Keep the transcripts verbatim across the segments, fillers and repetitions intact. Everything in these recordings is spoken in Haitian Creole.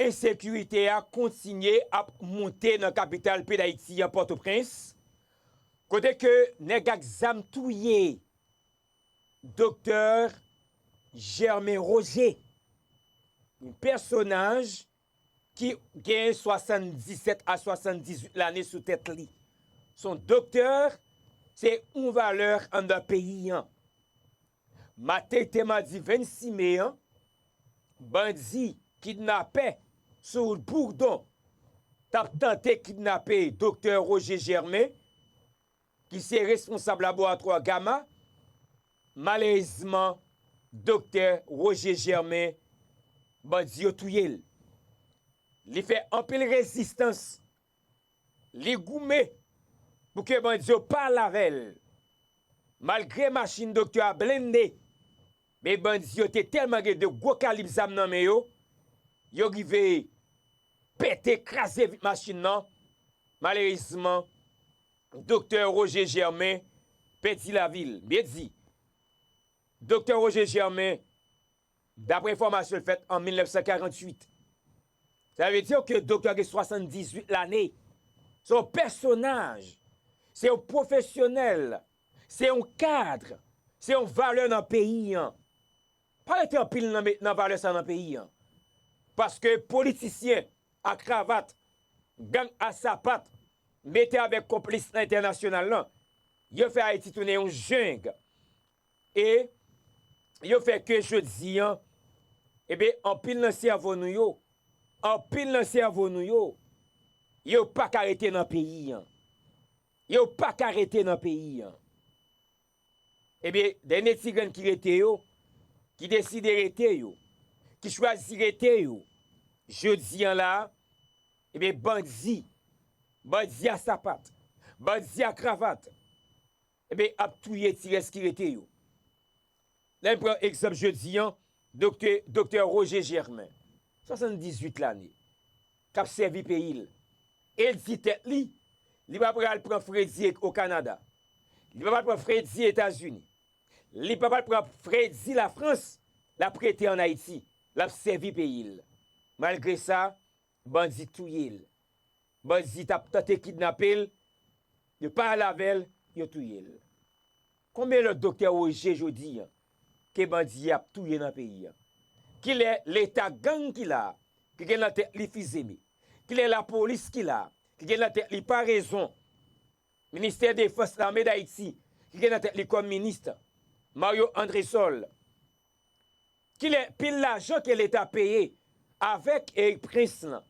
Ensekirite a kontinye ap monte nan kapital peyi Dayiti an, Pòtoprens, kote ke nèg ak zam touye Doktè Germain Roger, yon pèsonaj ki gen swasanndisèt a swasanndizuit lane sou tèt li. Se yon doktè, se yon valè anndan peyi an. Maten te madi vennsis me an, bandi kidnapè sou wout Bourdon t ap tante kidnape Doktè Roger Germain, ki se responsab laboratwa Gama. Malerezman, Doktè Roger Germain, bandi yo touye l. Li fè anpil rezistans. Li goumen pou ke bandi yo pale avè l. Malgre machin doktè a blende, men bandi yo te tèlman gen de gwo kalib zam nan men yo, yo rive pete, kraze vit machin nan. Malerezman, Doktè Roger Germain pèdi lavi l. Byen di, Doktè Roger Germain, daprè enfòmasyon l fèt an mil nèf san karanntuit. Sa vle di ke doktè a gen swasanndizuit lane. Se yon pèsonaj, se yon pwofesyonèl, se yon kad, se yon valè nan peyi an. Pa rete anpil nan, nan valè sa nan peyi an. Paske politisyen a kravat, gang a sapat, mete avèk konplis entènasyonal lan, yo fè Ayiti tounen yon jeng. E yo fè ke jodi an, ebyen, anpil nan sèvo nou yo, anpil nan sèvo nou yo, yo pa ka rete nan peyi an. Yo pa ka rete nan peyi an. Ebyen, dènye ti grenn ki rete yo, ki deside rete yo, ki chwazi rete yo, jodi an la, ebyen, bandi, bandi a sapat, bandi a kravat, ebyen, ap touye ti rès ki rete yo. Lè n pran egzanp jodi an, doktè, doktè Roger Germain, swasanndizuit lane, k ap sèvi peyi l. E l di tèt li, li pa pral pran fredi o Kanada. Li pa pral pran fredi Etazini. Li pa pral pran fredi Lafrans. L ap rete ann Ayiti. L ap sèvi peyi l. Malgre sa, bandi touye l. Bandi t ap tante kidnape l. Yo pale avè l, yo touye l. Konbyen lòt doktè Roger jodi an ke bandi ap touye nan peyi an? Kilè leta gang ki la a, ki gen nan tèt li Fizeme? Kilè lapolis ki la a, ki gen nan tèt li Parezon? Ministè Defans Lame Dayiti, ki gen nan tèt li kòm minis, Mario Andrésol? Kilè pil lajan ke leta peye avèk Erik Prince lan?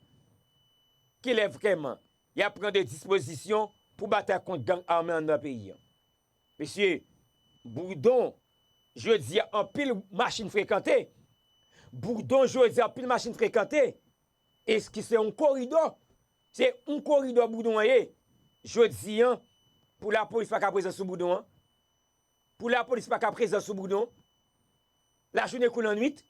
Kilè vrèman y ap pran de dispozisyon pou batay kont gang ame anndan peyi an? Mesye, Bourdon, jodi a, anpil machin frekante. Bourdon, jodi a, anpil machin frekante. E ki se yon koridò. Se yon koridò Bourdon an ye. Jodi a, pou lapolis pa ka prezan sou Bourdon an, pou lapolis pa ka prezan sou Bourdon, lajounen kou lannwit,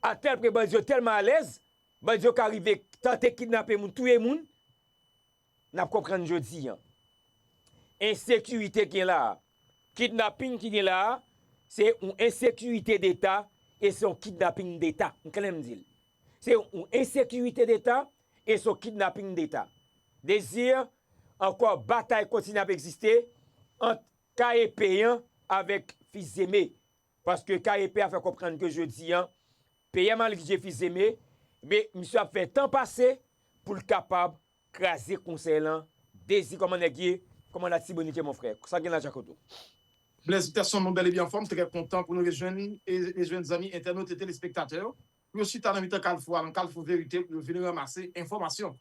atèl pwen bandi yo tèlman alèz, bandi yo ka rive tante kidnape moun, touye moun. N ap konprann jodi an. Ensekirite gen la a. Kidnapin ki gen la a, se yon ensekirite deta e se yon kidnapin deta. M klè m di l. Se yon ensekirite deta e se yon kidnapin deta. Dezi, ankò batay kontinye ap egziste ant K E P an avèk Fizeme. Paske K E P a fè konprann ke jodi an, P M Alvije Fizeme, men misye ap fè tan pase pou l kapab kraze konsèy lan. Dezi, kòman nèg ye? Kòman Latibonit ye, mon frè? Sa gen la, Jacoto? Blaise Peterson, nou bèl e byen anfòm, trè kontan pou nou rejwenn e rejwenn zanmi entènot e telespektatè yo, pou yo chita nan mitan kalfou a, nan kalfou verite, pou yo vin ranmase enfòmasyon.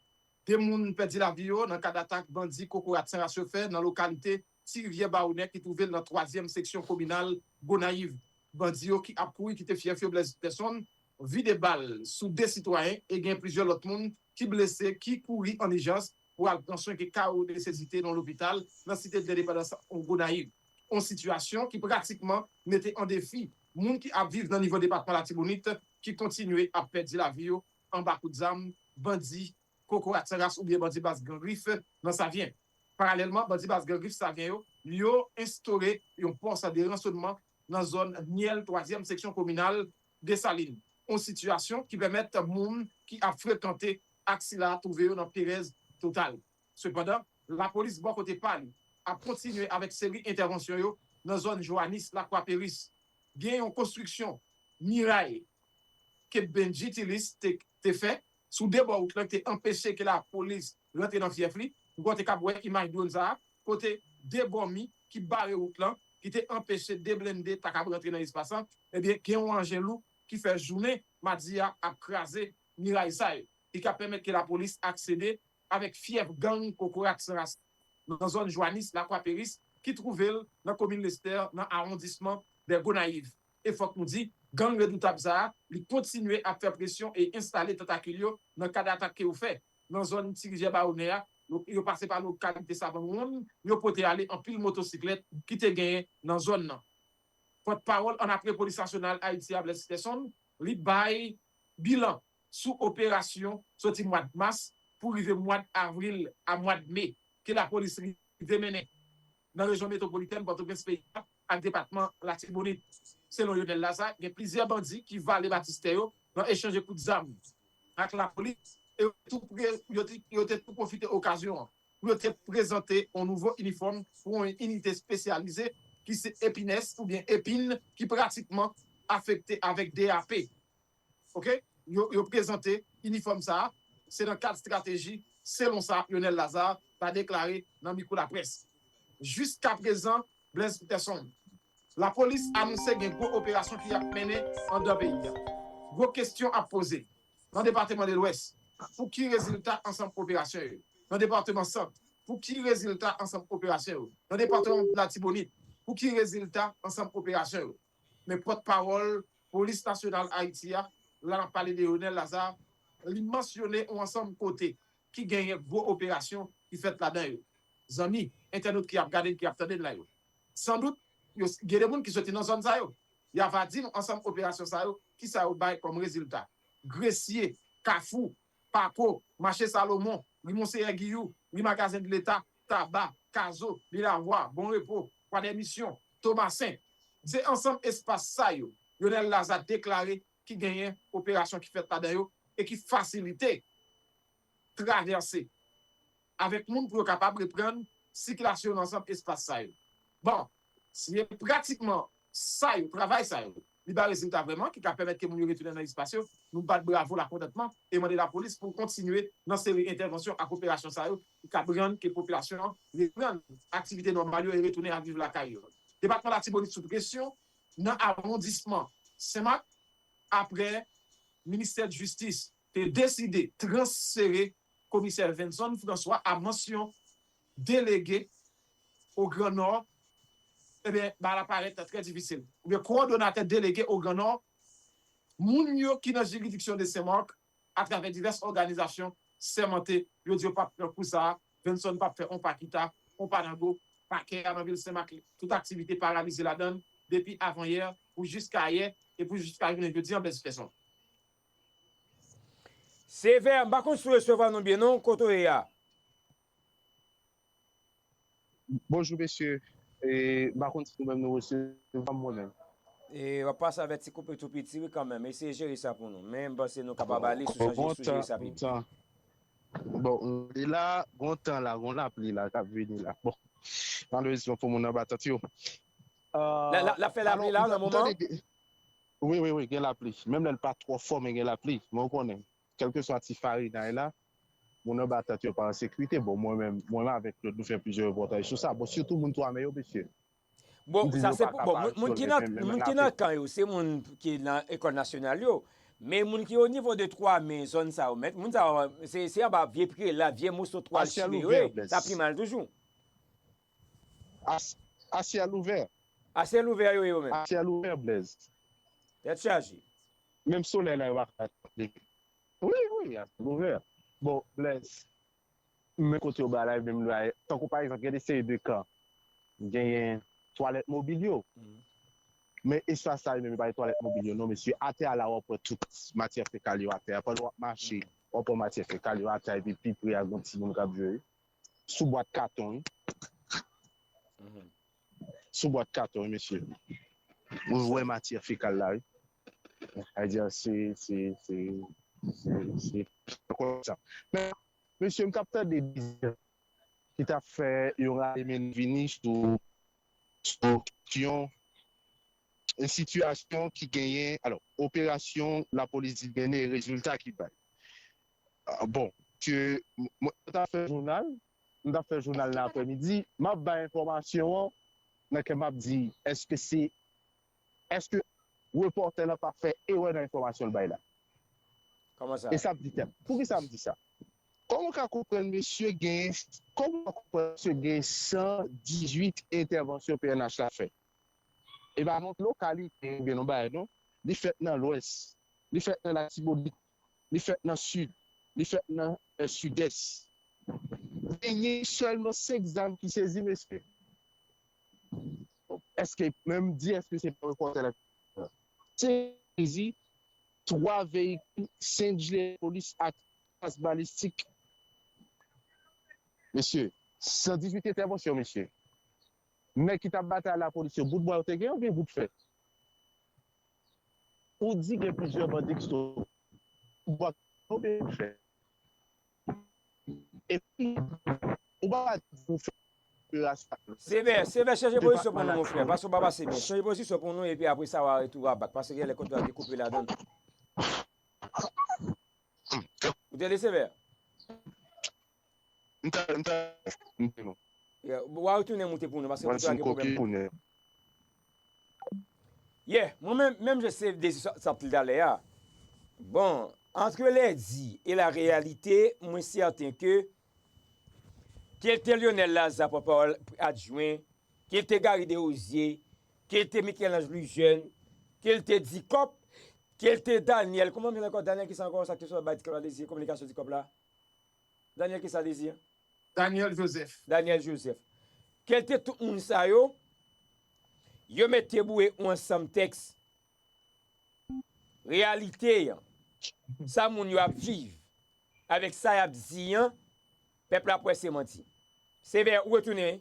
De moun pèdi lavi yo nan kad atak bandi kokorat san ras yo fè nan lokalite Ti Rivyè Bawonè ki twouve l nan twazyèm seksyon kominal Gonayiv. Bandi yo ki ap kouri kite fyèf yo Blaise Peterson vide bal sou de sitwayen e gen plizyè lòt moun ki blese ki kouri an ijans pou al pran swen ke ka yo nesesite nan lopital nan site de lendepandans Gonayiv. Yon sitiyasyon ki pratikman mete an defi moun ki ap viv nan nivo depatman Latibonit ki kontinye ap pèdi lavi yo anba kout zam bandi kokorat san ras oubyen bandi baz Gran Grif nan Savyen. Paralèlman, bandi baz Gran Grif Savyen yo, yo enstore yon pòs de ransonman nan zòn Nyèl, twazyèm seksyon kominal Desalin. yon sitiyasyon ki pèmèt moun ki ap frekante ak sila twouve yo nan perèz total. Sepandan, lapolis bò kote pa li ap kontinye avèk seri entèvansyon yo nan zòn Johannis Lakwa Peris. Gen yon konstriksyon miray ke Benji Tillis te, te fè sou de bò wout lan ki te anpeche ke lapolis rantre nan fyèf li. Ou te kab wè imaj dwòn sa a, kote de bò mi ki bare wout lan, ki te anpeche de blende ta kab rantre nan espas lan, ebyen, gen yon anjen lou ki fè jounen madi a ap kraze miray sa yo, ki ka pèmèt ke lapolis aksede avèk fyèf gang kokorat san ras nan zòn Johannis Lakwa Peris ki twouve l nan komin Lestè nan awondisman dè Gonayiv. E fòk nou di, gang redoutab sa a, li kontinye ap fè presyon e enstale tantakil yo nan kad atak ke yo fè nan zòn Ti Rivyè Bawonè a, yo, yo pase pa lokalite Savann Wonn, yo pote ale anpil motosiklèt ki te genyen nan zòn nan. Pòtpawòl annapre Polis Nasyonal Ayiti a, Blaise Peterson, li bay bilan sou operasyon soti mwa mas pou rive mwa avril a mwa me ke lapolis rive mennen nan rejyon metwopolitèn Pòtoprens peyi a ak depatman Latibonit. Selon Yonel Lazarre, gen plizyè bandi ki vale batistè yo nan echanje kout zam ak lapolis e yo tou pre, yo te, yo te tou pwofite okazyon an pou yo te prezante yon nouvo inifòm pou yon inite espesyalize ki se Epines oubyen Epin ki pratikman afekte avèk D A P. Oke? Yo, yo prezante inifòm sa a, se nan kad estrateji, selon sa Yonel Lazarre ta deklare nan mikwo laprès. Jiskaprezan, Blaise Peterson, lapolis anonse gen gwo operasyon ki ap mennen anndan peyi a. Gwo kesyon ap poze nan depatman de Lwès, pou ki rezilta ansanm operasyon yo? Nan depatman Sant, pou ki rezilta ansanm operasyon yo? Nan depatman Latibonit, pou ki rezilta ansanm operasyon yo? Men pòtpawòl Polis Nasyonal Ayiti a, la n ap pale de Yonel Lazarre, li mansyone yon ansanm kote ki genyen gwo operasyon ki fèt ladan yo. Zanmi, entènot ki ap gade n, ki ap tande n la yo, sandout, yo, gen de moun ki soti nan zòn sa yo. Y a va di nou ansanm operasyon sa yo, kisa yo bay kòm rezilta. Gresye, Kafou, Pako, Mache Salomon, Ri Monseyè Giyou, Ri Magazen de Leta, Taba, Kazo, Lilavwa, Bon Repo, Kwadèmisyon, Tomasen. Se ansanm espas sa yo, Yonel Lazarre deklare ki genyen operasyon ki fèt ladan yo e ki fasilite travèse avèk moun pou yo kapab reprann sikilasyon nan ansanm espas sa yo. Bon, si e pratikman sa yo, travay sa yo, li ba rezilta vrèman, ki ka pèmèt ke moun yo retounen nan espas yo, nou bat bravo lakontantman e mande lapolis pou kontinye nan seri entèvansyon ak operasyon sa yo, ki ka rann ke popilasyon an reprann aktivite nòmal yo e retounen al viv lakay yo. Depatman Latibonit sou presyon nan awondisman Senmak, apre Ministè Jistis te deside transfere komisè Venson François a mansyon delege o Gran Nò, ebyen, bagay la parèt trè difisil. Oubyen kowòdonatè delege o Gran Nò, moun yo ki nan jiridiksyon de Senmak, atravè divès òganizasyon, sèmante, yo di yo p ap pran kou sa a, Venson p ap fè on pa kita, on pa nango, pakè a nan vil Senmak, tout aktivite paralize ladan l, depi avanyè, pou jiska yè, e pou jiska jounen jodi an, Blaise Peterson. Sevè, m pa konn si w resevwa nou byen non, kote w ye a? Bonjou mesye. E, m pa konn si nou menm nou resevwa m mwen menm. E, w ap pase avèk ti koupe tou piti wi kanmenm. Eseye jere sa pou nou. Men m panse nou kapab ale si w chanje si w jere sa pi byen. Bon, li la, gon tan la, gon lapli la k ap vini la. Bon, malerezman pou moun anba tant yo. L ap fè lapli la nan moman? Wi, wi, wi, gen lapli. Menm lè l pa twò fò, men gen lapli. Men w konnen, kèlkeswa ti farinay la, moun anba tant yo pa an sekirite. Bon, mwen menm, mwen menm avèk Claude, nou fè plizyè repòtaj sou sa. Bon, sitou moun Twa Mè yo, mesye. Bon, sa se pou, bon, moun ki nan, moun ki nan kan yo, se moun ki nan lekòl nasyonal yo. Men moun ki o nivo de Twa Mè, zòn sa yo, mèt, moun sa yo, se, se anba vye prela, vye moso twal chire yo ye, sa pi mal toujou. A syèl ouvè. A syèl ouvè yo ye yo menm. A syèl ouvè, Blaise. Tèt chaje. Menm solèy la yo pa ka. Wi, wi, a syèl ouvè. Bon, Blaise, men kote yo ba la, menm la, tankou pa egzanp, gen de seri de kan, genyen twalèt mobil yo. Men espas sa yo menm, yo pa gen twalèt mobil yo, non, mesye. Atè a la, w ap wè tout matyè fekal yo atè a. Pandan w ap mache, w ap wè matyè fekal yo atè a, epi pi pre a, gen timoun k ap jwe. Sou bwat katon, wi. Sou bwat katon, wi, mesye. Ou wè matyè fekal la, wi. Sa vle di, se, se, se, se, se konsa. Men, mesye, m t ap tande Désir ki t ap fè yon rale men vini sou, sou kesyon, e sitiyasyon ki genyen, alò, operasyon lapolis di mennen e rezilta ki bay. Ah, bon, ke m- mwen, mwen t ap fè jounal, m t ap fè jounal nan aprèmidi, m ap bay enfòmasyon an, nan kè m ap di, èske se, èske repòtè la pa fè erè nan enfòmasyon l bay la? Kòman sa? E sa ap di tèt. Poukisa m di sa? Kòman w ka konprann mesye gen, kòman w ka konprann mesye gen san dizuit entèvansyon P N H la fè? E pa nòt lokalite oubyen non bagay non. Li fèt nan Lwès, li fèt nan Latibonit, li fèt nan Sid, li fèt nan eh, Sidès. Genyen sèlman senk zam ki sezi, mesye. Èske, men m di, èske se pa repòtè la? Sezi twa veyikil, senk jile polis ak gaz balistik. Mesye, san dizuit entèvansyon, mesye. Nèg ki t ap batay lapolis yo, bout bwa yo te gen oubyen bout fè? Ou di gen plizyè bandi ki sot bwa oubyen bout fè? Epi, ou pa di ou fè operasyon. Sevè, Sevè, chanje pozisyon pou nou, mon frè. Paske w pa pase byen. Chanje pozisyon pou nou, epi apre sa, w a retou a bak. Paske genlè kontra te koupe ladan. Ou tande, Sevè? M ta, m ta, m te non. Yeah, w a retounen moute pou nou, paske kontra gen pwoblèm. Yeah, mwen menm, menm jan se Désir sa, sa ap di talè a. Bon, entre les dits et la réalité, mwen sèten ke, ke l te Lionel Lazarre, pòtpawòl adjwen, ke l te Garry Desrosiers, ke l te Michel-Ange Louis Jeune, ke l te Dicop, ke l te Daniel, kòman menm ankò, Daniel kisa ankò sa ki te sot bay Dicop la, Désir, kominikasyon Dicop la? Daniel kisa, Désir? Daniel Joseph. Daniel Joseph. Ke l te tout moun sa yo, yo mete bouye yon ansanm tèks. Reyalite an, sa moun yo ap viv, avèk sa y ap di an, pèp la ap wè se manti. Sevè, ou retounen.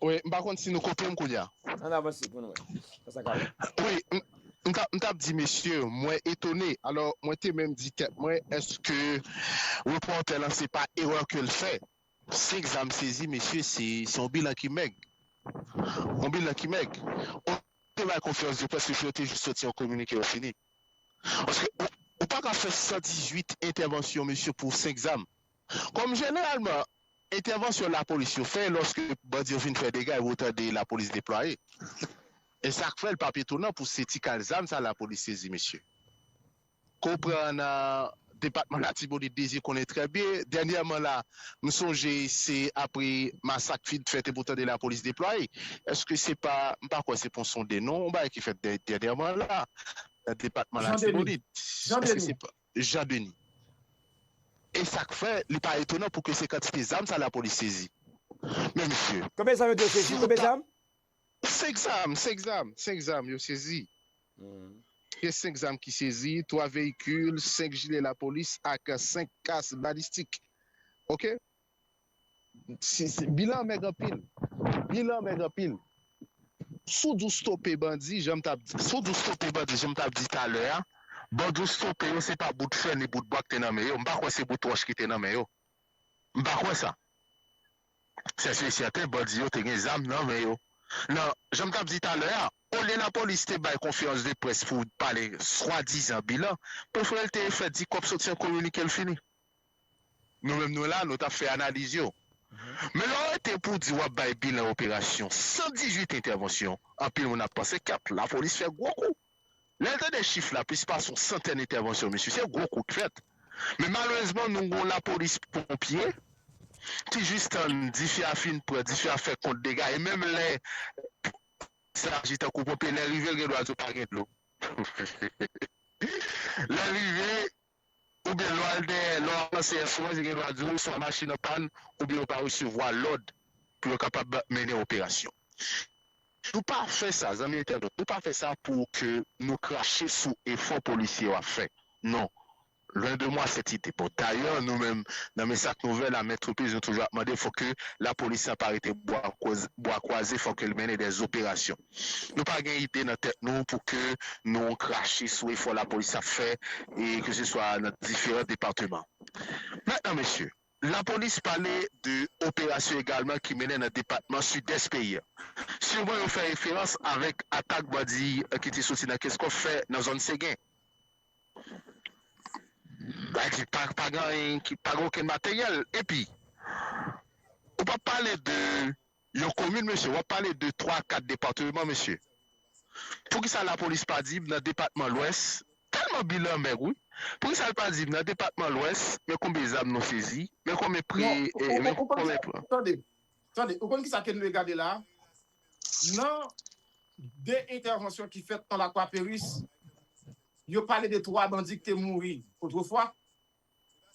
Wi, m pa konn si nou kote m kounye a. Ann avanse pou nou wè. Sa sa ka wè. Wi, m m t ap, m t ap di, mesye, mwen etone. Alò, mwen te menm di tèt mwen, èske repòtè lan se pa erè ke l fè? Senk zam sezi, mesye, se, se yon bilan ki mèg. Yon bilan ki mèg. Ou te bay konferans de près, mesye, yo te jis soti yon kominike, yo fini. Paske ou, ou pa ka fè san dizuit entèvansyon, mesye, pou senk zam. Kòm jeneralman, entèvansyon lapolis yo fè lòske bandi yo fin fè dega epi ou tande lapolis deplwaye. E sa k fè l p ap etonan pou se ti kal zam sa lapolis sezi, mesye. Ke w pran nan depatman Latibonit, Désir konnen trè byen. Dènyèman la, m sonje se apre masak fin fèt epi w tande lapolis deplwaye. Èske se pa, m pa kwè se Ponsonde non, yon bagay ki fèt dè- dènyèman la, nan depatman Latibonit. Èske se pa Jan Deni. E sa k fè, li pa etonan pou ke se kantite zam sa lapolis sezi. Men mesye. Konbyen zam yo te sezi? Konbyen zam? Senk zam, senk zam, senk zam yo sezi. Gen senk zam ki sezi, twa veyikil, senk jile lapolis ak senk kas balistik. Oke? Si, si, bilan mèg anpil. Bilan mèg anpil. Si w di w stope bandi, jan m t ap di, si w di w stope bandi, jan m t ap di talè a, bandi w stope yo, se pa bout fè ni bout bwa k te nan men yo. M pa kwè se bout wòch ki te nan men yo. M pa kwè sa. Sè si e sèten, bandi yo te gen zam nan men yo. Nan, jan m t ap di talè a, olye lapolis te bay konferans de près pou pale swadizan bilan, prefere l te fè Dicop soti yon kominike l fini. Nou menm nou la, nou t ap fè analiz yo. Men lè w rete pou di w ap bay bilan operasyon, san dizuit entèvansyon, anpil moun ap panse, kèt, lapolis fè gwo kou. Lè l tande chif la, plis pase yon santèn entèvansyon, mesye, se gwo kou k fèt. Men malerezman, nou gen yon lapolis ponpye ki jis tann dife a fin pran, dife a fè kont dega, e menm lè sa aji tankou ponpye, lè rive l gen dwa di w pa gen dlo. Lè rive, oubyen lè w al dèyè, lè w avanse S O S, gen dwa di w swa machin an pàn, oubyen yo pa resevwa lòd pou yo kapab mennen operasyon. Nou pa fè sa, zanmi entènot, nou pa fè sa pou ke nou krache sou efò polisye yo ap fè. Non. Loin de moi cette idée. Bon, dayè, nou menm, nan Mesak Nouvèl, a maintes reprises, nou toujou ap mande, fò ke lapolis la pa rete bwa, bwa kwaze, fò ke l mennen des opérations. Nou pa gen ide nan tèt nou pou ke nou krache sou efò lapolis ap fè, e ke se swa nan diferan depatman. Mentnan, mesye, lapolis pale de operasyon egalman ki mennen nan depatman Sidès peyi a. Siman yo fè referans avèk atak bandi ki te soti nan Kenskòf fè nan zòn Segen. Sa di pa, pa gen anyen ki, pa gen okenn materyèl. Epi, ou pa pale de yon komin, mesye, w ap pale de twa, kat depatman, mesye. Poukisa lapolis pa di m nan depatman Lwès, tèlman bilan mèg, wi. Poukisa l pa di m nan depatman Lwès, men konbyen zam nou sezi, men konbyen pre, Non, ou, e, ou, men ou konn konbyen sa, pre. Tande, tande, ou konn kisa ke nou gade la? Nan de entèvansyon ki fèt nan Lakwa Peris, yo pale de twa bandi ki te mouri otrefwa.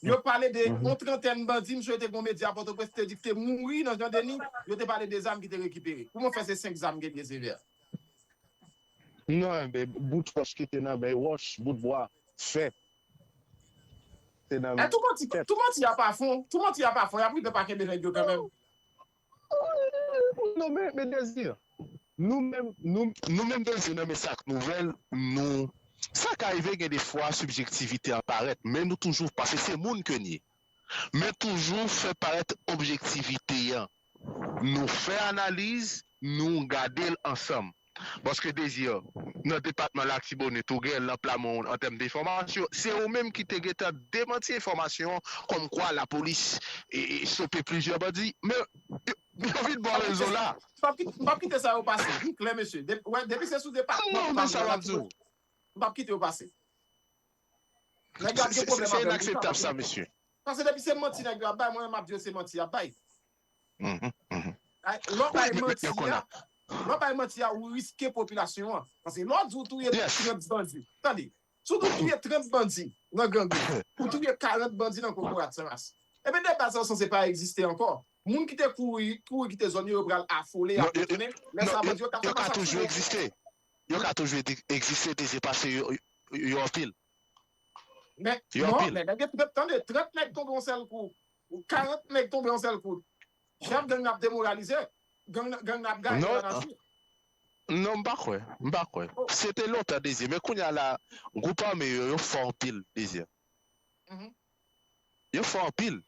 Yo pale de yon trantèn bandi, m swe te gon medya Pòtoprens ki te di ki te mouri nan Jan Deni, yo te pale de zam ki te rekipere. Kouman fè se senk zam gen Eliezer Vert? Non, enben, bout wòch ki te nan men wòch, bout bwa, fè. Te nan E tou manti, tèt. Tou manti a pa fon, tou manti a pa fon, y ap rive pa kenbe nèg yo kanmenm. Non, men, men Dezi, nou menm, nou, nou menm Dezi nan Mesak Nouvèl, nou, sa ka rive gen de fwa sibjektivite an parèt, men nou toujou, paske se moun ke n ye. Men toujou fè parèt objektivite an. Nou fè analiz, nou gade l ansanm. Paske Dezi, nan depatman Latibonit, ou gen l nan pla men w an tèm de enfòmasyon. Se ou menm ki te gentan demanti enfòmasyon kòmkwa lapolis e, e, stope plizyè bandi. Men yo, yo vin bò rezo la. M p ap kite, m p ap kite sa yo pase. Li klè, mesye. De, wè, depi se sou depatman Non, men sa w ap di w. M p ap kite yo pase. Nèg yo ap gen Se- se- pwoblèm Se avè m. inakseptab sa, mesye. Paske depi se manti nèg yo ap bay, mwen menm m ap di yo se manti y ap bay. Mhm, mhm. Ay, lè w bay Wi, men- men manti konnen. a, lè w bay manti a, ou riske popilasyon an. Paske lè w di w touye Yes. trant bandi, tande, si w di w touye trant bandi nan Grangou, ou touye karant bandi nan Kokorat Senmas, ebyen de baz sa sanse pa egziste ankò. Moun ki te kouri, kouri kite zòn yo, yo pral afole, Non, ap retounen. Lè Non, sa, yo, bandi yo ka yo ka kòmanse ap toujou fouye. Egziste. Yo ka toujou edi- egziste, Dezi, paske yo, yo, yo anpil. Men, Yo non, anpil. men nèg yo trant, tande, trant nèg tonbe yon sèl kou. Karant nèg tonbe yon sèl kou. Chèf gang nan ap demoralize. Gang nan, gang nan ap gaye Non, nan nache. Non, m pa kwè. M pa kwè. Oh. Se te lontan, Dezi. Men kounye a la, gwoup ame yo, yo fò anpil, Dezi. Mhm. Yo fò anpil.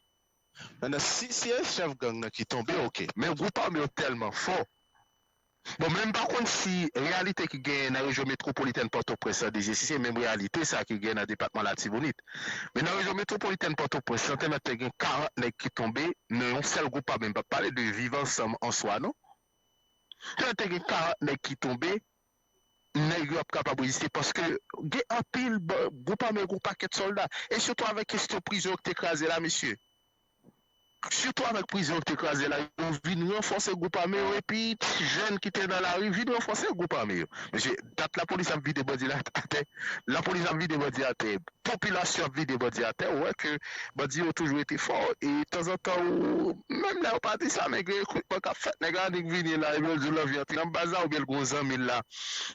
Mentnan, si se chèf gang nan ki tonbe, oke. Men gwoup ame yo tèlman fò. Bon, men m pa konn si reyalite ki genyen nan rejyon metwopolitèn Pòtoprens lan, Dezi, si se menm reyalite sa ki genyen nan depatman Latibonit. Men nan rejyon metwopolitèn Pòtoprens lan, tèlman te gen karant nèg ki tonbe nan yon sèl gwoup ame, m p ap pale de Viv Ansanm an swa, non. Tèlman te gen karant nèg ki tonbe, nèg yo ap kapab reziste paske gen anpil ba- gwoup ame, gon pakèt sòlda. E sitou avèk kesyon prizon yo ki te kraze la, mesye. Sitou avèk prizon yo ki te kraze la, yo vin ranfòse gwoup ame yo, epi ti jèn ki te nan lari vin ranfòse gwoup ame yo. Mesye, dat lapolis ap vide bandi la atè, lapolis ap vide bandi atè, popilasyon ap vide bandi atè, ou wè ke bandi yo toujou rete fò, e tanzantan, ou, menm lè yo pa di sa, men gen rekritman k ap fèt, nèg la annik vini la, epi yo di l anvi antre nan baz la, oubyen l gen yon zanmi l la,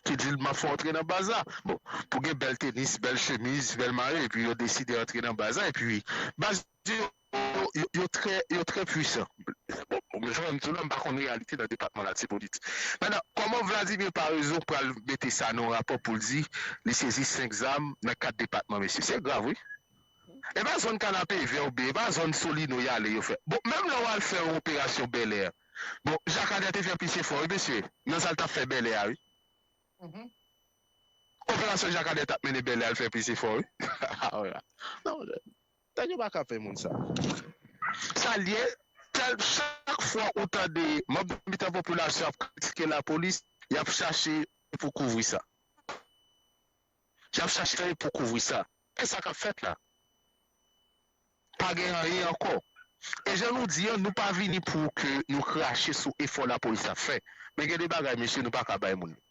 ki di l, "M ap fè w antre nan baz la." Bon, pou gen bèl tenis, bèl chemiz, bèl mayo, epi yo deside antre nan baz la, epi baz yo, yo, yo trè, yo trè pwisan. Bon, bon, men jan m di w la, m pa konn reyalite nan depatman Latibonit. Mentnan, kòman Vladimir Paraison pral mete sa nan yon rapò pou l di li sezi senk zam nan kat depatman, mesye? Se grav, wi. E pa zòn Kanapevè oubyen e pa zòn Solino y ale yo fè. Bon, menm lè w al fè yon operasyon Bèlè, bon, Jakadè te fè plis efò, wi, mesye, nan sa l t ap fè Bèlè a, wi. Mhm. Operasyon Jakadè t ap mennen Bèlè al fè plis efò, wi. Non, nèg yo pa ka fè moun sa. Sa l ye, tèl, chak fwa ou tande manm mitan popilasyon ap kritike lapolis, y ap chache pou kouvri sa. Y ap chache pou kouvri sa. E sa k ap fèt la. Pa gen anyen ankò. E jan nou di an, nou pa vini pou ke nou krache sou efò lapolis ap fè. Men gen de bagay, mesye, nou pa ka bay moun yo.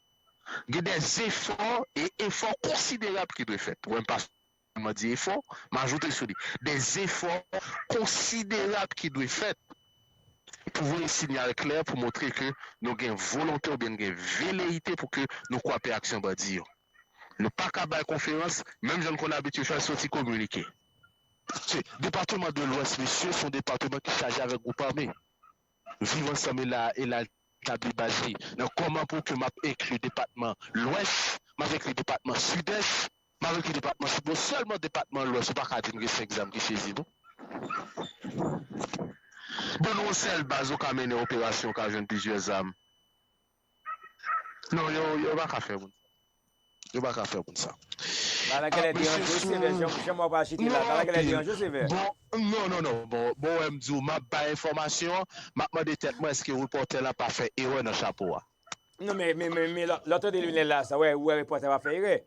Gen de zefò e efò konsiderab ki dwe fèt. Ou wè m pa sèlman di efò, m ajoute sou li. De zefò konsiderab ki dwe fèt pou voye siyal klè, pou montre ke nou gen volonte oubyen nou gen veleyite pou ke nou kwape aksyon bandi yo. Nou pa ka bay konferans, menm jan n konn abitye fè l, soti kominike. Depatman de Lwès, mesye, se yon depatman ki chaje avèk gwoup ame. Viv Ansanm e la, e la tabli baz li nan kòman pou ke m ap enkli depatman Lwès, m ap enkli depatman Sidès, m ap enkli depatman Sid. Bon, sèlman depatman Lwès, ou pa ka di m gen senk zam ki sezi, non. Bon, nan yon sèl baz, ou ka mennen operasyon, ou ka jwenn plizyè zam. Non, yo, yo pa ka fè moun. Yo pa ka fè moun sa. Bagay la genlè deranje w sevè, jan, jan mwen pa chite la, bagay la genlè deranje w sevè. Bon, non, non, non. Bon, bon, wè m di w, m ap bay enfòmasyon, m ap mande tèt mwen, èske repòtè la pa fè erè nan chapo a? Non, men, men, men, men, lè, lè w tande Lionel la, sa, wè, ou wè repòtè pa fè erè.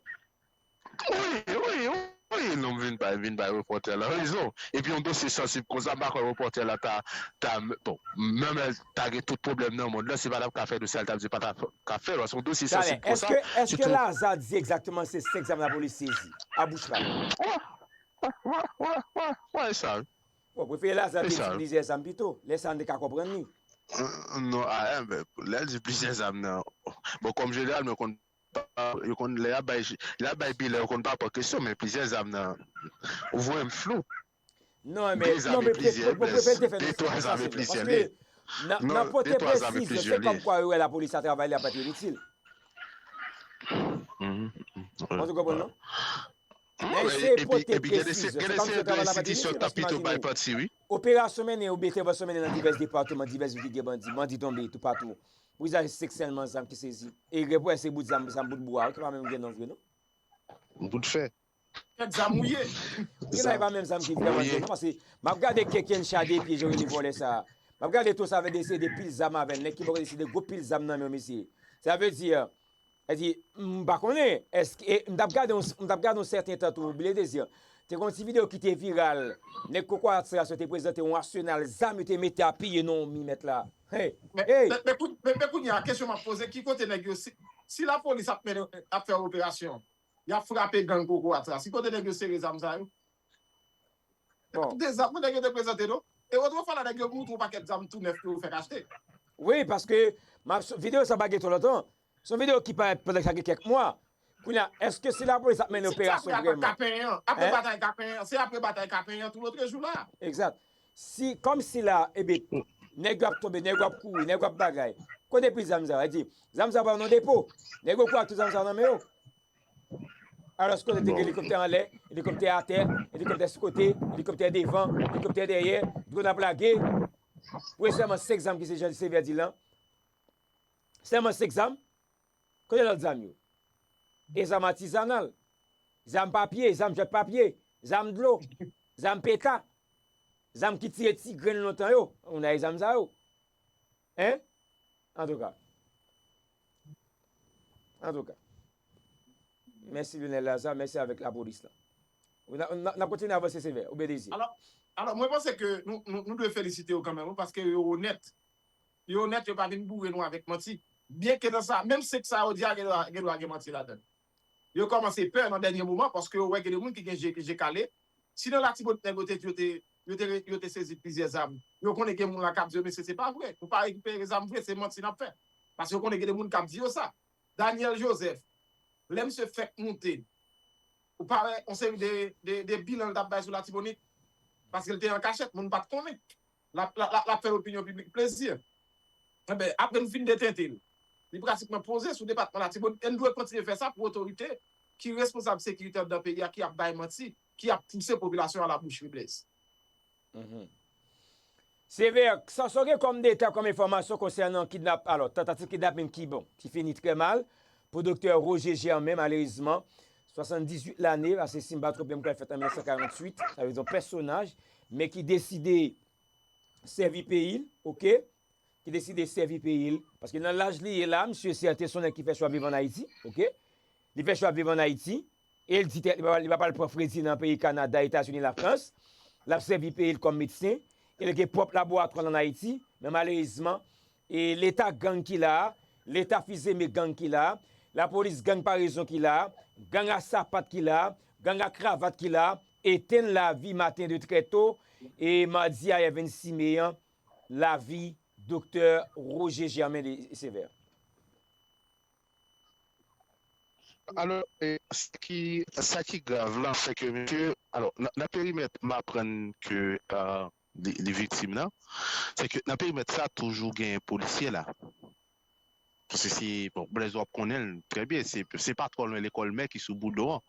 Wi, wi, wi, non, m vin bay, vin bay repòtè la rezon. Epi yon dosye sansib konsa, m pa kwè repòtè la ta, ta, bon, menm lè l ta gen tout pwoblèm nan mond lan, se pa t ap ka fè dosye a, l t ap di pa t ap ka fè l, paske yon dosye sansib konsa, èske, èske Laza di egzakteman se senk zam lapolis sezi a bouch pa l? Wè, wè, wè, wè, wè, wè, sa, wi. Bon, prefere Laza te di plizyè zam pito, lè sa a n te ka konprann li. Non, a, enben, lè l di plizyè zam nan, bon, kòm jeneralman, yo konn pa, yo konn, lè y ap bay, lè y ap bay bilan, yo konn pa pran kesyon, men plizyè zam nan, ou voye m flou. Non, men, de zam e plizyè, de twa zam e plizyè, li. Nan pote presizyon, se kòmkwa yo wè lapolis la travay li ap pa t rete itil. Ou konprann, non? Men se pote presizyon, se kòmsi yo travay la pa t rete itil, paske imajine w, operasyon mennen oubyen entèvansyon mennen nan divès depatman, divès vil ki gen bandi, bandi tonbe toupatou. Pou izaje se sèlman zam ki sezi. E gen pou wè se bout zam, zam bout bwa, ki pa menm gen non vre, non. Bout fè. Kèk zam ou ye. Gen pa menm zam ki vrèman gen non, paske m ap gade kèk N H A de pye, jan yo rele vòlè sa a. M ap gade tou sa vle di se de pil zam avè l, nèg ki bò kote se de gwo pil zam nan men yo, mesye. Sa vle di, sa vle di, m pa konnen, èske, e, m t ap gade yon, m t ap gade yon sèten tan tou, Billy Désir. Te gen yon ti videyo ki te viral, nèg Kokorat Sera te prezante yon asenal zam yo te mete apiye nan yon mi mèt la. Hey, men, hey! Men, men kou-, men, men kounye a, kesyon m ap poze, ki kote nèg yo, si, si lapolis ap mennen, ap fè operasyon, y ap frape gang Kokorat sa, si kote nèg yo sere zam sa yo? Bon. De zam, nèg yo te prezante, non? E otrefwa la, nèg yo montre yon pakèt zam tou nèf ke yo fèk achte. Wi, paske m ap, videyo sa pa gen twò lontan. Se yon videyo ki parèt pandan sa gen kèk mwa. Kounye a, èske si lapolis ap mennen operasyon vrèman? Se apre batay Kapenyen an. Apre batay Kapenyen an. Se apre batay Kapenyen an, tou lòt jou la. Egzat. Si, kòmsi la, ebyen, nèg yo ap tonbe, nèg yo ap kouri, nèg yo ap bagay. Kote pil zam sa yo? Di, zam sa yo pa nan depo. Nèg yo kouri ak tout zam sa yo nan men yo. Alòs, kote te gen elikoptè anlè, elikoptè atè, elikoptè sou kote, elikoptè devan, elikoptè dèyè, dwòn ap lage. Pou e sèlman senk zam ki se jan Sevè di lan. Sèlman senk zam. Kote lòt zam yo? E zam atizanal, zam papye, zam jwèt papye, zam dlo, zam peta, zam ki tire ti grenn lontan yo. Ou nan e zam sa yo? Hein? Antouka. Antouka. Mèsi Lionel Lazarre, mèsi avèk lapolis lan. N a, n a, n ap kontinye avanse Sevè, oubyen Désir? Alò, alò, mwen panse ke nou, nou, nou dwe felisite yo kanmenm, wi, paske yo onèt. Yo onèt, yo pa vin boure nou avèk manti. Byenke nan sa, menm senk sa yo di a, gen dwa, gen dwa gen manti ladan l. Yo kòmanse pè nan dènye moman, paske yo wè gen de moun ki gen je, je kale. Si nan Latibonit nèg yo te di yo te, yo te, yo te sezi plizyè zam, yo konnen gen moun la k ap di yo, mesye, se pa vre. Nou pa rekipere zam vre, se manti n ap fè. Paske yo konnen gen de moun k ap di yo sa. Daniel Joseph, lè misye fèk moute, ou pa wè yon seri de, de, de bilan l t ap bay sou Latibonit? Paske l te an kachèt, moun pa t konnen. L ap, l ap, l ap, l ap fè lopinyon piblik plezi. Enben, apre n fin detente l, li pratikman poze sou depatman Latibonit, e n dwe kontinye fè sa pou otorite ki responsab sekirite anndan peyi a, ki ap bay manti, ki ap pouse popilasyon an a la boucherie, Blaise. Mhm. Sevè, sa w gen kòm detay, kòm enfòmasyon konsènan kidnap, alò, tantativ kidnaping ki, bon, ki fini trè mal pou doktè Roger Germain, malerezman, swasanndizuit lane, paske si m pa twonpe m kwè l fèt an mil nèf san karanntuit, sa vle di yon pèsonaj, men ki deside sèvi peyi l, oke? Ki deside sèvi peyi l, paske nan laj li ye la, misye sèten se yon nèg ki fè chwa viv ann Ayiti, oke? Li fè chwa viv ann Ayiti, e l di tèt li pa, li pa pral pran fredi nan peyi Kanada, Etazini, Lafrans. L ap sèvi peyi l kòm medsen, e l gen pwòp laboratwa l ann Ayiti, men malerezman, e leta gang ki la a, leta fizeme gang ki la a, lapolis gang parezon ki la a, gang a sapat ki la a, gang a kravat ki la a, etenn lavi maten de trè to, e madi ayè vennsis me an, lavi doktè Roger Germain de Sévère. Alò, e, sa ki, sa ki grav la, se ke, mesye, alò, nan, nan perimèt m aprann ke, euh, li, li viktim nan, se ke nan perimèt sa, toujou gen polisye la. Paske se, bon, Blaise w ap konnen l trè byen, se, se pa twò lwen lekòl mè ki sou Boudon an.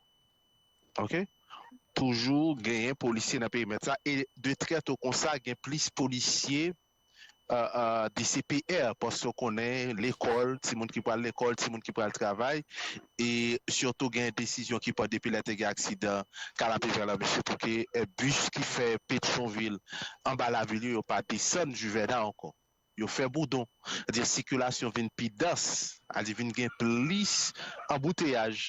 Oke? Toujou genyen polisye nan perimèt sa, e de trè to konsa, gen plis polisye, euh, euh, de C P R, paske w konnen lekòl, timoun ki pral lekòl, timoun ki pral travay, e sitou gen desizyon ki pran depi lè te gen aksidan Kanapevè la, mesye, pou ke, euh, bis ki fè Petyonvil anba lavil yo, yo pa desann Juvena ankò. Yo fè Boudon. Sètadi sikilasyon vin pi dans, sètadi vin gen plis anbouteyaj.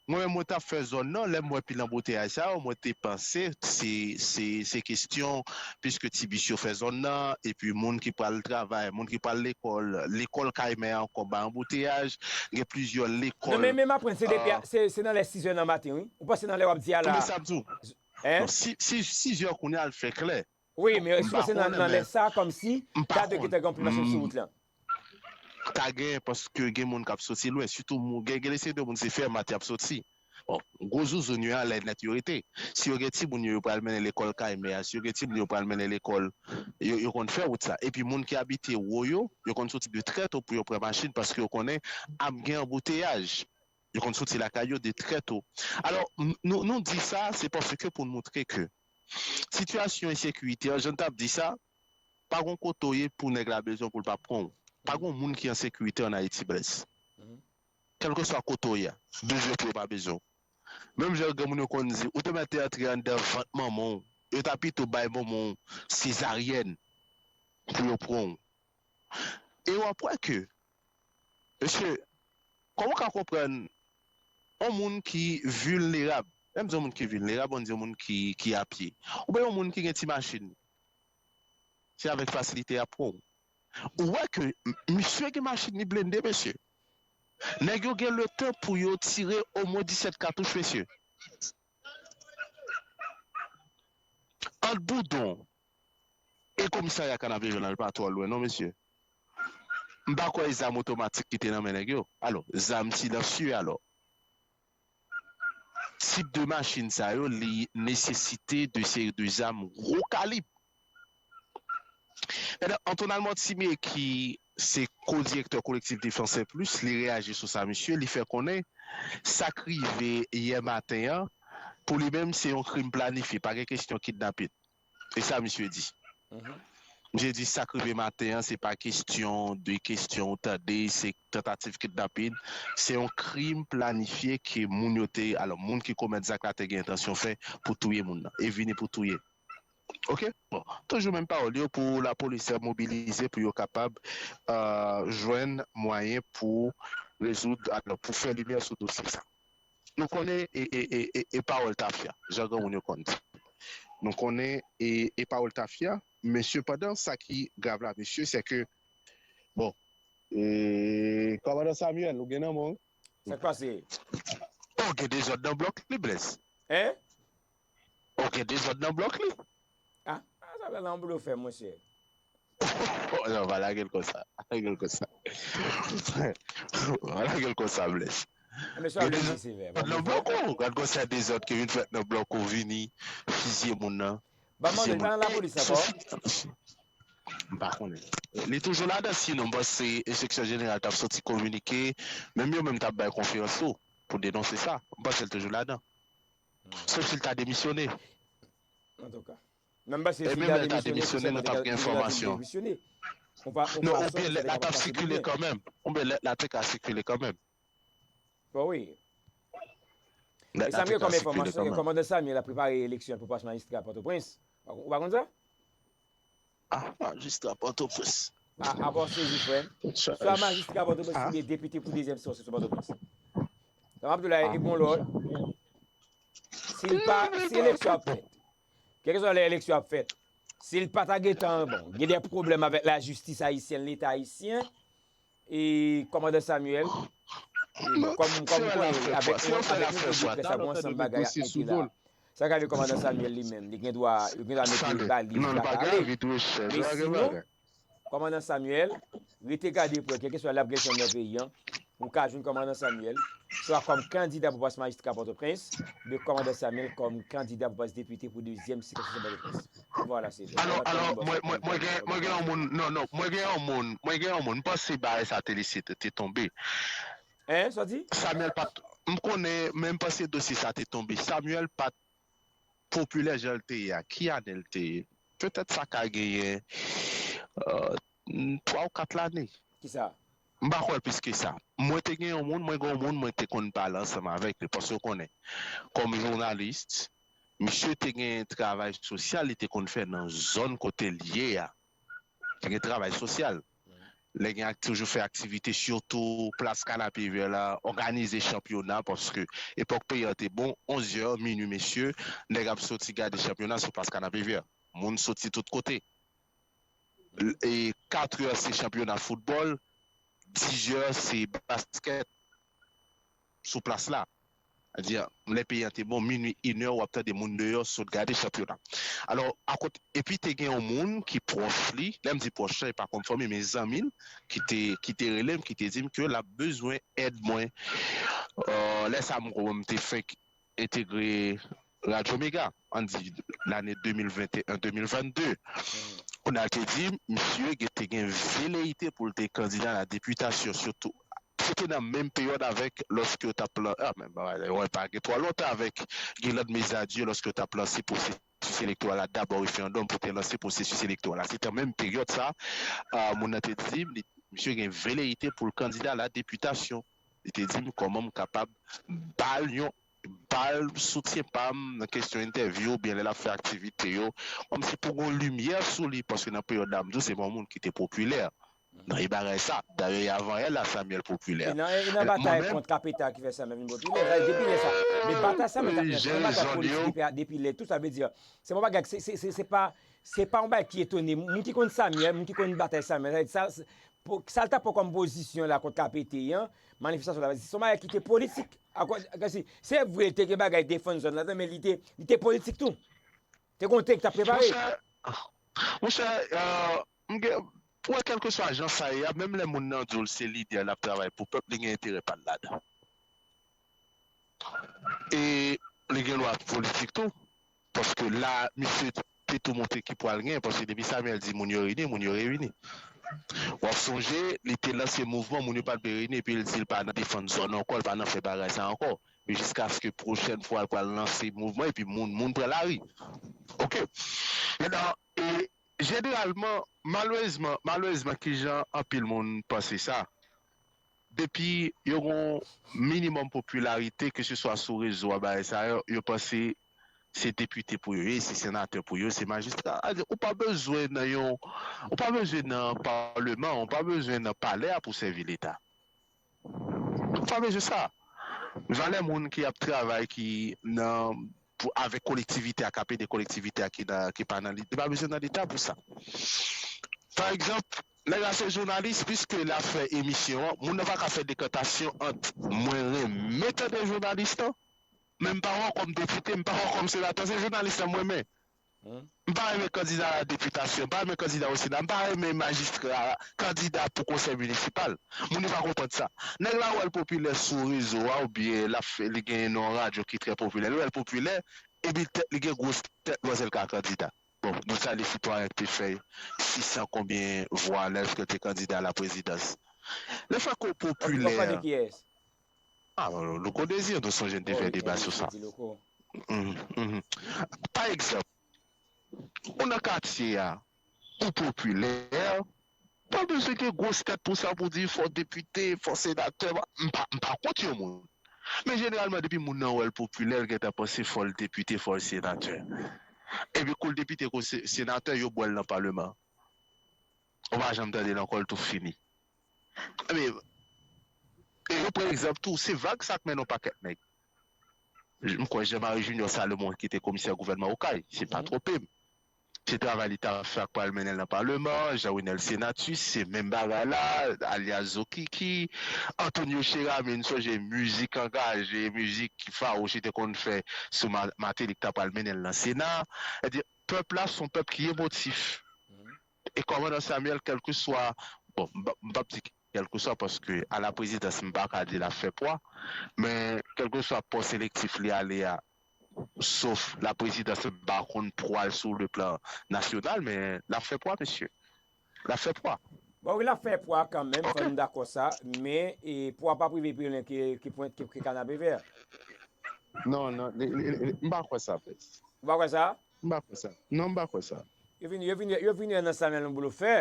Mwen menm, mwen t ap fè zòn nan, lè m wè pil anbouteyaj sa yo, mwen te panse se, se, se kesyon, piske ti bis yo fè zòn nan, epi moun ki pral travay, moun ki pral lekòl, lekòl kay mè ankò bay anbouteyaj, gen plizyè Non, lekòl, men, men m aprann, se depi, euh, se, se nan lè sizè nan maten, wi. Ou panse nan lè w ap di a la? Men sa m di w, Hein? Non, si, si, sizè kounye a l fè klè. Wi, men M pa esplose nan, konnen, nan lè men sa, kòmsi m pa ta dwe konn. Gentan gen anpil machin sou wout la. Ta gen, paske gen moun k ap soti lwen, sitou moun, gen, gen de seri de moun, se fè maten y ap soti. Bon, gwo zouzoun yo a, lè nèt yo rete. Si yo gen timoun yo, yo pral mennen lekòl kay mè a, si yo gen timoun yo pral mennen lekòl, yo, yo konn fè wout sa. Epi moun ki abite wo yo, yo konn soti de trè to pou yo pran machin, paske yo konnen ap gen anbouteyaj. Yo konn soti lakay yo de trè to. Alò, n-, nou, nou di sa, se paske pou n montre ke sitiyasyon ensekirite an, jan n t ap di sa, pa gon kote w ye pou nèg la bezwen w pou l pa pran w. Pa gon moun ki an sekirite ann Ayiti, Blaise. Mhm. Kèlkeswa kote w ye a, bezwen pou yo pa bezwen w. Menm jan granmoun yo konn di, ou te mèt te antre anndan vant manman w, yo ta pito bay manman w sezaryèn pou yo pran w. E w ap wè ke, mesye, kòman w ka konprann yon moun ki vilnerab, lè m di yon moun ki vilnerab, ann di yon moun ki, ki apye, oubyen yon moun ki gen ti machin, se avèk fasilite y ap pran w. Ou wè ke m-, misye gen machin li blende, mesye. Nèg yo gen letan pou yo tire omwen disèt katouch, mesye. Ant Boudon e komisarya Kanapevè la, l pa twò lwen, non, mesye. M pa kwè e zam otomatik ki te nan men nèg yo. Alò, zam silansye, alò. Tip de machin sa yo, li nesesite de seri de zam gwo kalib. Mèt Antoine Almortimier, ki se ko-direktè Collectif Défenseurs Plus, li reyaji sou sa, mesye, li fè konnen sa k rive yè maten an, pou li menm, se yon krim planifye, pa gen kesyon kidnapin. E sa misye di. Mhm. Misye di sa k rive maten an, se pa kesyon de kesyon, ou tande, se tantativ kidnapin, se yon krim planifye ke moun yo te, alò, moun ki komèt zak la te gen entansyon fè pou touye moun nan, e vini pou touye. Oke? Bon, toujou menm pawòl yo pou lapolis mobilize pou yo kapab, euh, jwenn mwayen pou rezoud, alò, pou fè limyè sou dosye sa. Nou konnen e, e, e, e, e pawòl tafya, jan granmoun yo konn di. Nou konnen e, e pawòl tafya, men sepandan, sa ki grav la, mesye, se ke, bon, e, kòmandan Samuel, ou gen nan men w? Sa k pase? Oh, gen dezòd nan blòk li, Blaise. Hein? Oh, gen dezòd nan blòk li. Ah, ah, sa la, la, yon blofè, monchè. Oh, non, pa lage l konsa. Pa lage l konsa. Pa lage l konsa, Blaise. Mesye ap leve sevè. Gad nan blòk ou, gad konsa dezòd ki vin fèt nan blòk ou, vini fizye moun nan. Ban m mande, li pa nan lapolis ankò? M pa konnen. Li toujou ladan, sinon, m panse enspeksyon jeneral t ap soti kominike, menm yo menm t ap bay konferans tou, pou denonse sa. M panse l toujou ladan. Sof si l ta demisyone. Antouka. Nan, m panse si l ta demisyone, nou t ap gen enfòmasyon. Non, oubyen lèt la t ap sikile kanmenm. Oubyen lèt la te ka sikile kanmenm. Bon, wi. E sa m gen kòm enfòmasyon, kòmandan Samuel ap prepare eleksyon pou pòs majistra Pòtoprens. Ou pa konn sa? Ah, majistra Pòtoprens. A, apa w sezi, frè m? Swa majistra Pòtoprens oubyen depite pou dezyèm sesyon Pòtoprens. Sa m ap di w la, e bon lòd. Si l pa, si eleksyon ap fèt, kèlkeswa lè eleksyon ap fèt, si l pa ta gentan, bon, gen de pwoblèm avèk lajistis ayisyèn, Leta ayisyen, e kòmandan Samuel, e kòm, kòm ou konnen, avèk nou, avèk nou, te di prèske bon ansanm bagay ap mete la. Sa ka vle kòmandan Samuel li menm, li gen dwa, li gen dwa mete baliz la pale. Men sinon, kòmandan Samuel, rete gade prè, kèlkeswa lè ap gen eleksyon nan peyi a, ou ka jwenn kòmandan Samuel, swa kòm kandida pou pòs majistra Pòtoprens, oubyen kòmandan Samuel kòm kandida pou pòs depite pou dezyèm sikonskripsyon Pòtoprens. Vwala, se vre. Alò, alò, mwen, mwen, mwen gen, mwen gen yon moun, non, non, mwen gen yon moun, mwen gen yon moun, m panse bagay sa te lese te, te tonbe. Hein, sa di? Samuel pa t, m konnen, men m panse dosye sa te tonbe. Samuel pa t popilè jan l te ye a. Ki ane l te ye? Petèt sa ka genyen euh, twa ou kat lane. Kisa? M pa kwè plis ke sa. Mwen te gen yon moun, mwen gen yon moun, mwen te konn pale ansanm avèk li, paske w konnen, kòm jounalis, misye te gen travay sosyal li te konn fè nan zòn kote l ye a. Te gen travay sosyal. Lè gen ak toujou fè aktivite, sitou plas Kanapevè la, òganize chanpyona, paske epòk peyi an te bon, onz è, minui, mesye, nèg ap soti gade chanpyona sou plas Kanapevè. Moun soti tout kote. E kat è se chanpyona foutbòl, diz è se baskèt sou plas la. Sètadi, lè peyi an te bon, minui, inè, w ap tande moun deyò sot gade chanpyona. Alò, akòt, epi te gen yon moun ki pwòch li, lè m di pwòch la, e pa kòm fanmi, men zanmi l, ki te, ki te rele m, ki te di m ke l ap bezwen èd mwen. Euh, lè sa a, m, m te fenk entegre Radyo Mega, ann di lane de mil venteyen, de mil vennde. Kounye a, l te di m, misye gen, te gen veleyite pou l te kandida a la depitasyon, sitou, se te nan menm peryòd avèk lòske yo t ap lan-, a, men, bagay la, yo pa gen twò lontan avèk Guirlande Mes Adieux, lòske yo t ap lanse pwosesis elektoral la, dabò referandòm pou te lanse pwosesis elektoral la. Se te nan menm peryòd sa, a, moun nan te di m, li, misye gen veleyite pou l kandida a la depitasyon. Li te di m kòman m kapab ba l yon, ba l soutyen pa m nan kesyon entèvyou oubyen lè l ap fè aktivite yo, kòmsi pou gon limyè sou li, paske nan peryòd la, m di w, se pa yon moun ki te popilè nan e bagay sa. Dayè, e avan yè la, Samuel popilè. E nan, e nan batay kont Kapeta ki fè Samuel vin popilè. Sa, depi lè sa. Men batay Samuel t ap nan, se yon batay politik depi, depi lè tou, sa vle di, se pa yon bagay, se, se, se, se pa, se pa yon bagay ki etone. Moun ki konn Samuel, moun ki konn batay Samuel, sa, sa, pou, sa l t ap pran kòm pozisyon la kont K P T an, manifestasyon la, se yon bagay ki te politik. Akoz, akoz si, se vre, te gen bagay defann zòn la, men li te, li te politik tou. Te gen yon tèks k t ap prepare. Monchè, monchè, euh, m gen, pou wè kèlkeswa jan sa ye a, menm lè moun nan di w l se lidè, l ap travay pou pèp, li gen enterè pa l ladan. E li gen lwa politik tou. Paske la, misye te tou montre ki pwa l gen, paske depi Samuel di moun yo reyini, moun yo reyini. W ap sonje, li te lanse mouvman, moun yo pa t vle reyini, epi l di l pa nan defann zòn ankò, l pa nan fè bagay sa ankò. Men jiskaske pwochèn fwa l pral lanse mouvman, epi moun, moun pran lari. Oke. Mentnan, e, jeneralman, malerezman, malerezman, kijan anpil moun panse sa, depi yo gon minimòm popilarite, keseswa sou rezo a, bagay sa yo, yo panse se depite pou yo ye, se senatè pou yo, se majistra. Sa vle di, ou pa bezwen nan yon, ou pa bezwen nan palman, ou pa bezwen nan palè a pou sèvi Leta. Ou pa bezwen sa. Valè moun ki ap travay, ki nan, pou, avèk kolektivite a, k ap ede kolektivite a ki nan, ki pa nan Leta, li pa bezwen nan Leta pou sa. Pa egzanp, nèg la se jounalis, piske l ap fè emisyon an, moun nan pa ka fè dekantasyon ant mwen renmen tande jounalis lan, men m pa wè w kòm depite, m pa wè w kòm senatè, se jounalis lan m renmen. M pa renmen kandida a la depitasyon, m pa renmen kandida o sena, m pa renmen majistra, kandida pou konsèy minisipal. Moun yo pa konprann sa. Nèg la wè l popilè sou rezo a oubyen l ap fè, li gen yon radyo ki trè popilè. Li wè l popilè, epi tèt li gen gwo tèt, manzè l ka kandida. Bon, nou salye sitwayen ki te fè sis san konbyen vwa lèske l te kandida a la prezidans. Lè fè ke w popilè, a, Louko Désir, nou sonje n te fè deba sou sa. Mhm, mhm. Pa egzanp, ou nan katye a, ou popilè, pa bezwen gen gwos tèt pou sa, pou di fò depite, fò senatè. M pa, m pa kont yon moun. Men jeneralman, depi moun nan wè l popilè, l gentan panse fò l depite, fò l senatè. Epi kou l depite, kou l se-, senatè, yo bwè l nan palman. Ou pa janm tande l ankò, l tou fini. Ebyen, e yo pran egzanp tou, se vag sa k mennen yon pakèt nèg. M kwè Jean Marie Junior Salomon ki te komisè gouvènman Okay, si m pa twonpe m. Se travay li t ap fè ak pral mennen l nan palman, Jean Renel Senatus, se menm bagay la, alyas Zokiki, Antonio Cheramy, n sonje mizik angaje, mizik fawouch li te konn fè sou Ma-, Martelly ki t ap pral mennen l nan Sena. Sètadi, pèp la se yon pèp ki emotif. E kòmandan Samuel, kèlkeswa, bon, m p ap, m p ap di kèlkeswa, paske a la prezidans, m pa ka di l ap fè pwa, men kèlkeswa pòs elektif li ale a, sof la prezidans, m pa konn pwa l sou le plan nasyonal, men l ap fè pwa, mesye. L ap fè pwa. Bon, wi, l ap fè pwa kanmenm, fò nou dakò sa, men e, pwa p ap rive pi lwen ke, ke, pwen- ke, ke kanapevè. Non, non, li- li- li- m pa kwè sa, Blaise. Ou pa kwè sa? M pa kwè sa. Non, m pa kwè sa. Yo vin, yo vin, yo vin nan Samuel yon blofè.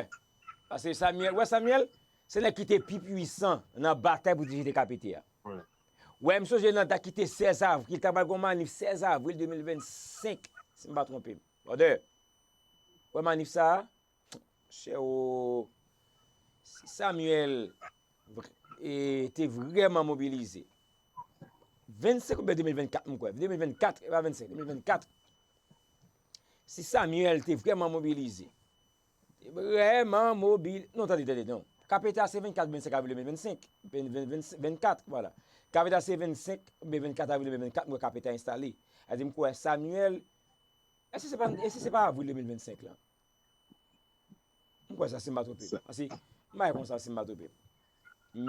Paske Samuel, wè Samuel, se nèg ki te pi pwisan nan batay pou dirije T K P T a. Wi. Wè, m sonje nan dat ki te sèz avril, ta pral gon manif sèz avril de mil vennsenk, si m pa twonpe m. Brother, wè manif sa a, chè o, si Samuel vre- e, te vrèman mobilize, vennsenk oubyen de mil vennkat, m kwè, de mil vennkat, e pa vennsenk, de mil vennkat, si Samuel te vrèman mobilize, te vrèman mobilize, non, tande, tande, non. K P T A se vennkat, vennsenk avril de mil vennsenk, vennkat, vwala. K P T A se vennsenk oubyen vennkat avril de mil vennkat, m kwè K P T A enstale. Sa di m kwè Samuel, èske se pa, èske se pa avril de mil vennsenk la? M kwè sa, si m pa twonpe m. Paske, m pa wè konsa, si m pa twonpe m.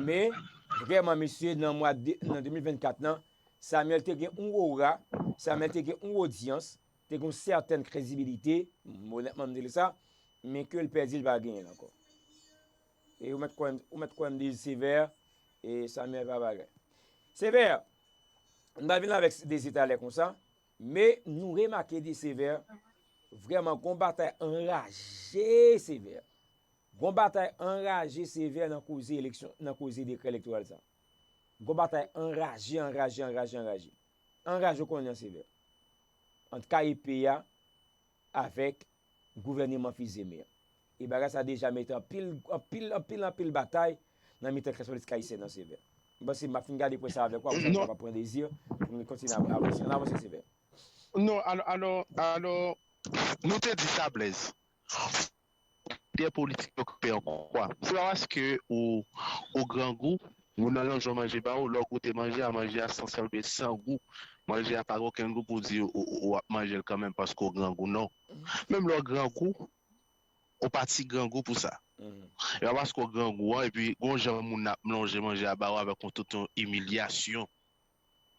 Men, vrèman, mesye, nan mwa de, nan de mil vennkat lan, Samuel te gen yon ora, Samuel te gen yon odyans, te gen yon sètèn kredibilite, m, onètman, m di l sa, men ke l pèdi, l pa genyen l ankò. E ou mèt kwè m, ou mèt kwè m di Sevè, e Samuel pa bagay. Sevè, m ta vin avèk Dezi talè konsa, men nou remake di Sevè, vrèman, gon batay anraje Sevè. Gon batay anraje Sevè nan koze eleksyon, nan koze dekrè elektoral sa. Gon batay anraje, anraje, anraje, anraje. Anraje w konnen an Sevè. Ant K E P a avèk gouvèneman Fils-Aimé an. E bagay sa deja mete anpil, anpil, anpil, anpil batay nan mitan klas politik ayisyèn nan Sevè. M panse m ap fin gade pwen sa avèk ou, apre sa nou kapab pran Dezi pou nou kontinye av- avanse. Ann avanse Sevè. Non, alò, alò, alò, nou te di sa, Blaise. Lidè politik yo kanpe an kwa. Se pa paske ou, ou grangou, moun nan lonje w manje ba ou, lè w goute manje a, manje a san sèl oubyen san gou. Manje a pa gen okenn gou pou w di ou, ou, ou ap manje l kanmenm paske w grangou, non. Menm lè w grangou, ou pa ti grangou pou sa. E pa paske w grangou an, epi gon jan moun nan ap lonje manje a ba ou avèk yon tout yon imilyasyon.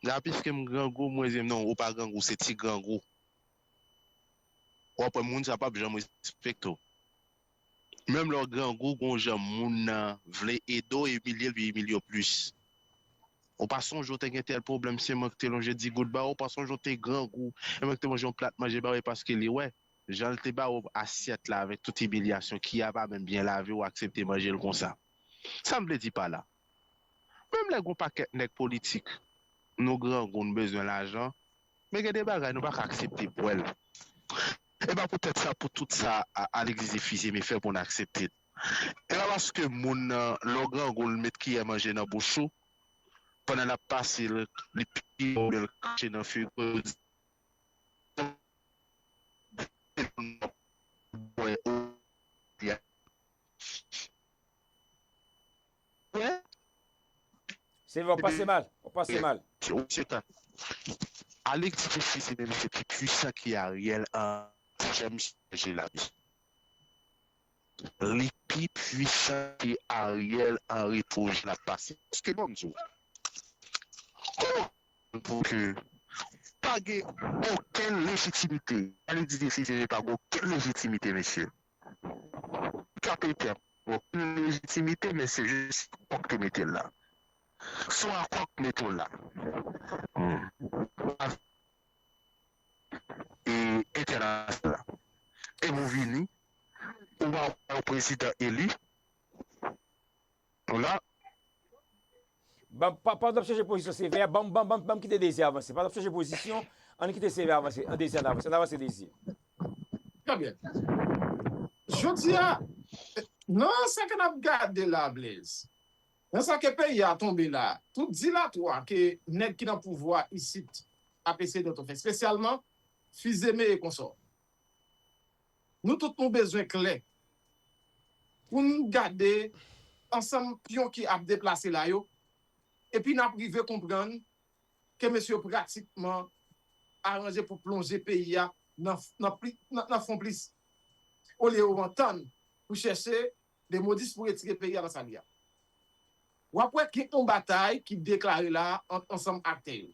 La, piske m grangou, mwen di m non, ou pa grangou, se ti grangou. W ap wè moun sa p ap janm respekte w. Menm lè w grangou, gon jan moun nan vle ede w, imilye l, li imilye w plis. Ou pa sonje w te gen tèl pwoblèm, se mwen ki te lonje di goud ba w, ou pa sonje w te grangou, e mwen ki te manje yon plat manje ba w, e paske li wè jan l te ba w asyèt la avèk tout imilyasyon, ki a pa menm byen lave, w aksepte manje l konsa. Sa m vle di pa la, menm lè gon pakèt nèg politik, nou grangou, nou bezwen lajan, men gen de bagay nou pa ka aksepte bwè l. E pa poutèt sa, pou tout sa a, Alexis Fils-Aimé fè pou n aksepte l. E pa paske moun nan, lè w grangou, l met kiyè manje nan bouch ou, pandan l ap pase l, li pike w, oubyen l krache nan figi w, Sevè, w pase mal. W pase mal. Alexis Fils-Aimé se pi pwisan ke Ariel an jèm chanje lavi. Li pi pwisan ke Ariel Henry pwoje l ap pase. Paske bon, m di w, kòman pou ke pa gen okenn lejitimite? Alexis Fils-Aimé pa gen okenn lejitimite, mesye. K P T a pa gen okenn lejitimite, men se jis akò k te mete l la. Se yon akò k mete w la. E entènasyonal la. E pou vini, ou pa wè yon prezidan eli. Ou la. Ban, pa, pa, pa t ap chanje pozisyon, Sevè. Ban, ban, ban, ban m kite Dezi avanse. Pa t ap chanje pozisyon. Ann kite Sevè avanse. Ann Dezi, ann avanse. Ann avanse, Dezi. Trè byen. Jodi a, nan sa ke n ap gade la, Blaise, nan sa ke peyi a tonbe la, tout dilatwa ke nèg ki nan pouvwa isit ap eseye dòt fè, espesyalman Fils-Aimé e konsò. Nou tout nou bezwen klè pou n gade ansanm pyon ki ap deplase la yo, epi n ap rive konprann ke mesye yo pratikman aranje pou plonje peyi a nan, nan, pli, nan, nan fon plis, olye yo antann pou chèche de modis pou retire peyi a nan sa li a. W ap wè gen yon batay ki deklare la ant ansanm aktè yo.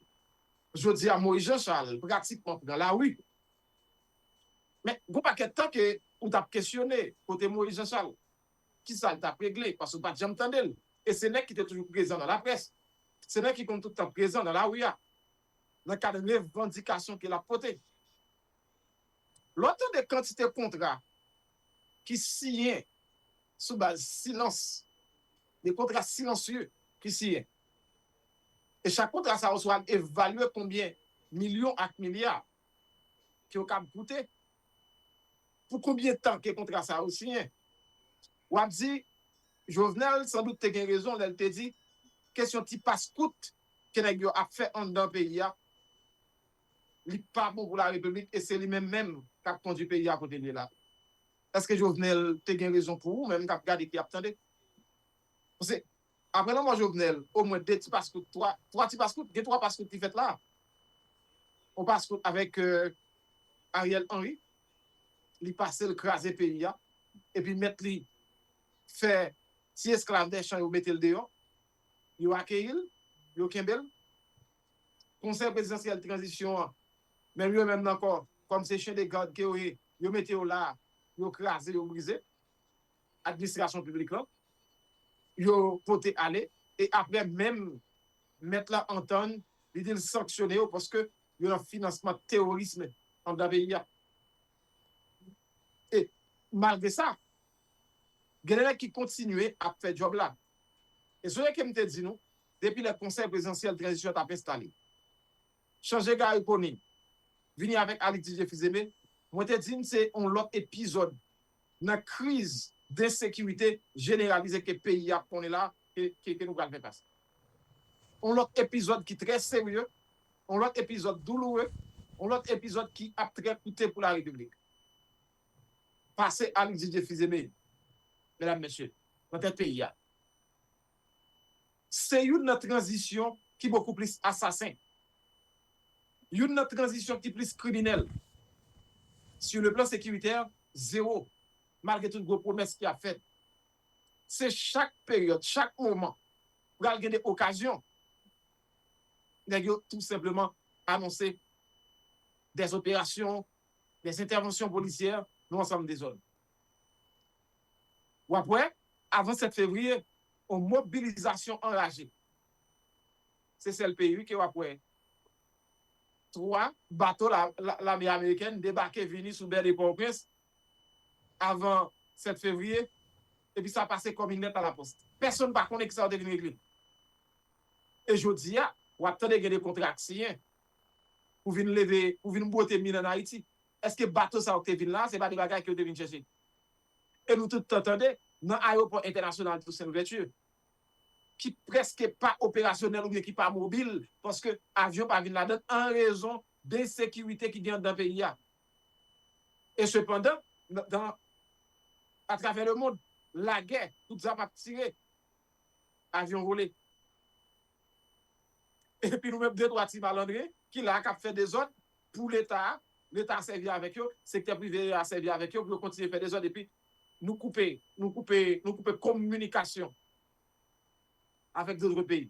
Jodi a, Moïse Jean Charles pratikman pran lari. Men, gon pakèt tan ke ou t ap kesyone kote Moïse Jean Charles, kisa l t ap regle, paske w pa t janm tande l. E se nèg ki te toujou prezan nan laprès. Se nèg ki konn tout tan prezan nan lari a, nan kad revandikasyon ke l ap pote. Lè w tande kantite kontra ki siyen sou baz silans, de kontra silansye ki siyen. E chak kontra sa yo, si w al evalye konbyen milyon ak milya ke yo kab koute, pou konbyen tan ke kontra sa yo siyen. W ap di, Jovenel sandout te gen rezon lè l te di, kesyon ti pas kout ke nèg yo ap fè anndan peyi a, li pa bon pou larepiblik e se li menm menm k ap kondui peyi a kote l ye la. Èske Jovenel te gen rezon pou ou menm k ap gade, ki ap tande? Paske, apre lanmò Jovenel, omwen de ti pas kout, twa, twa ti pas kout, gen twa pas kout ki fèt la. Yon pas kout avèk, euh, Ariel Henry, li pase l kraze peyi a, epi mèt li fè ti esklav dè chan yo mete l deyò, yo akeyi l, yo kenbe l. Konsèy prezidansyèl tranzisyon an, menm yo menm nan kò, kòm se chen de gad ke yo ye, yo mete yo la, yo kraze, yo brize administrasyon piblik lan, yo pote ale, e apre menm mèt la antann, li di l sanksyone yo paske yo nan finansman teworism anndan peyi a. E malgre sa, gen de nèg ki kontinye ap fè djòb la. E sonje ke m te di nou, depi lè konsèy prezidansyèl tranzisyon t ap enstale, chanje Garry Conille, vini avèk Alix Didier Fils-Aimé, mwen te di n se yon lòt epizòd nan kriz densekirite jeneralize ke peyi a konnen la, ke, ke, ke nou pral fè fas. Yon lòt epizòd ki trè serye, yon lòt epizòd douloure, yon lòt epizòd ki ap trè koute pou larepiblik. Pase Alix Didier Fils-Aimé, medam, mesye, nan tèt peyi a. Se youn nan tranzisyon ki bokou plis asasen. Youn nan tranzisyon ki plis kriminèl. Sur le plan sécuritaire, zewo. Malgre tout gwo pwomès ki ap fèt. Se chak peryòd, chak moman, pral gen de okazyon. Nèg yo tou senpleman anonse des opérations, des interventions policières, yon ansanm dezòd. W ap wè, avan sèt fevriye, yon mobilizasyon anraje. Se sèl peyi, wi, ke w ap wè twa bato la, la, lame amerikèn debake vini sou bè de Pòtoprens avan sèt fevriye, epi sa pase kòm in lèt a la pòs. Pèsonn pa konnen kisa yo te vin regle. E jodi a, w ap tande gen de kontra k siyen pou vin leve, pou vin bwote min ann Ayiti. Èske bato sa yo k te vin la, se pa de bagay ke yo te vin chèche? E nou tout tan tande, nan ayewopò entènasyonal Toussaint Louverture, ki prèske pa operasyonèl oubyen ki pa mobil, paske avyon pa vin ladan l an rezon de ensekirite ki gen anndan peyi a. E sepandan, nan, dan, atravè lemond, lagè, kout zam ap tire, avyon vole. Epi nou menm de twa ti malandren ki la k ap fè dezòd pou Leta a, Leta a sèvi avèk yo, sektè prive a sèvi avèk yo pou yo kontinye fè dezòd, epi nou koupe, nou koupe, nou koupe kominikasyon avèk dòt peyi.